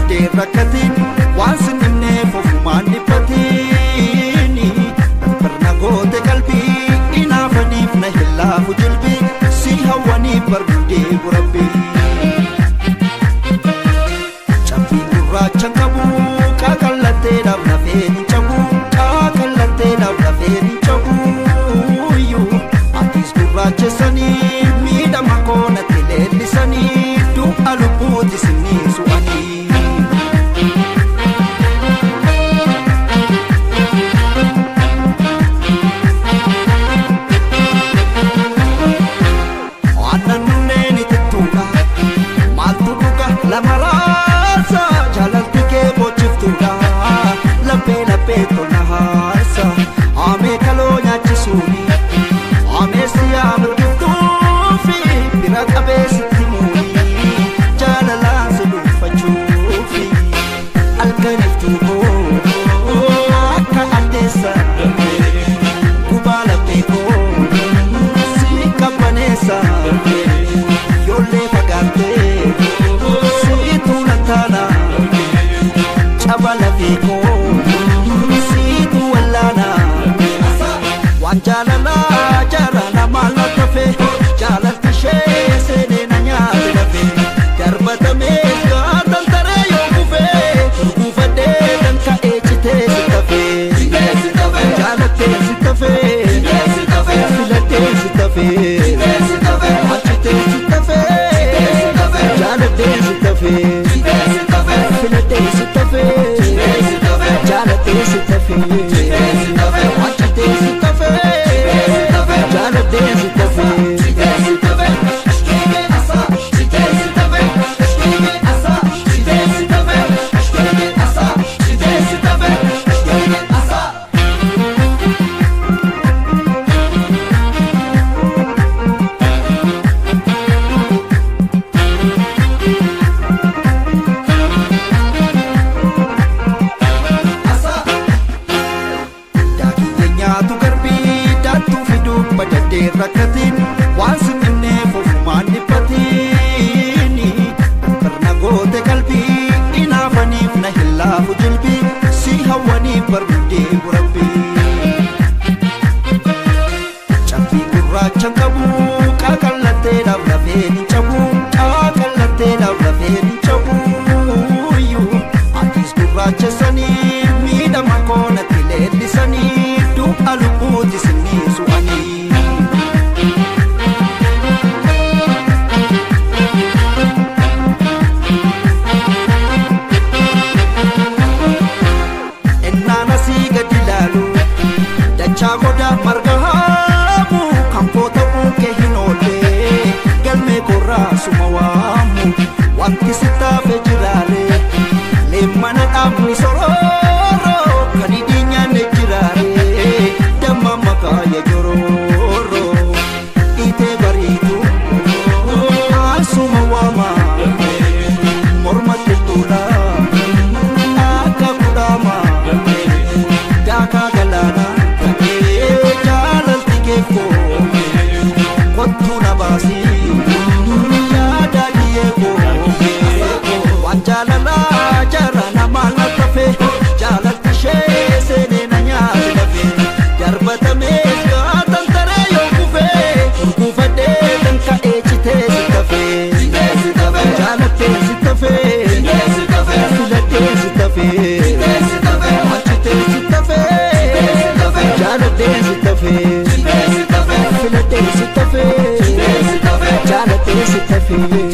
badaddee rakkatiin waan sinimneef ofumaan dhiphatiin barna goote qalbii inaafaniif na hillaafu jilbii si hawwaniif bargudee burabbii. Cabbii gurraacha qabu qaqallatteedhaaf lafeen hin cabu qaqallatteedhaaf lafeen hin cabu atis gurraachessanii miidhama koonatti leellisanii du'a lubbuuti sinni su'anii. Aannan nunneen itittuudha maaltu dhuga lama raasa jaalalti kee boochiftuudha laphee laphee tolna haasa haamee kaloo nyaachisuuni haamee siyaa mirgiftuufi bira qabeessitti muuni jaalalaan si dhuunfachuufi halkaniftuu koo akka addeessa gubaa laphee koo si qabbaneessa yoollee fagaattee siitu lantaana caba lafee koo siitu wallaana waan jaalalaa jaalala maal na tafe jaalalti ishee seenee na nyaate lafe darbatamees gaatan taree yoo kufee gurguufadhee kan ka'ee citee si tafe jaalattee si tafe filattee si tafe achitee si tafe jaalattee si tafe filattee si tafe jaalattee si tafe achitee si tafe jaalattee si tafe. Daakii nyaatu garbii daattuu fiduu badaddee rakkatiin waan sinimneef ofumaan dhiphatiin barna goote qalbii inaafaniif na hillaafu jilbii si hawwaniif bargudee burabbii. Cabbii gurraacha qabu qaqallatteedhaaf lafeen hin cabu qaqallatteedhaaf lafeen hin cabu atis gurraachessanii miidhama koonatti leellisanii du'a lubbuuti sinni su'anii. Ennaan asii gadi ilaalu dachaa goda marga haamu kan koota buukee hin oolle galmee korraa suma waamu wanti sittaafe jiraare leemmana dhaabni sorooro kan hidhii nyaanne jiraare damma makaaya jorooro dhiitee bariitu asuma waama morma qilxuudha akka kudhaama daakaa galaana ta'ee jaalalti keekoo kottuu na baasii yaada kiyyeekoo waan jaalalaa jaalala maal na tafe jaalalti ishee seenee na nyaate lafe darbatamees gaatan taree yoo kufee gurguufadhee kan ka'ee citee si tafe jaalattee si tafe filattee si tafe achitee si tafe jaalattee si tafe filattee si tafe jaalattee si tafe.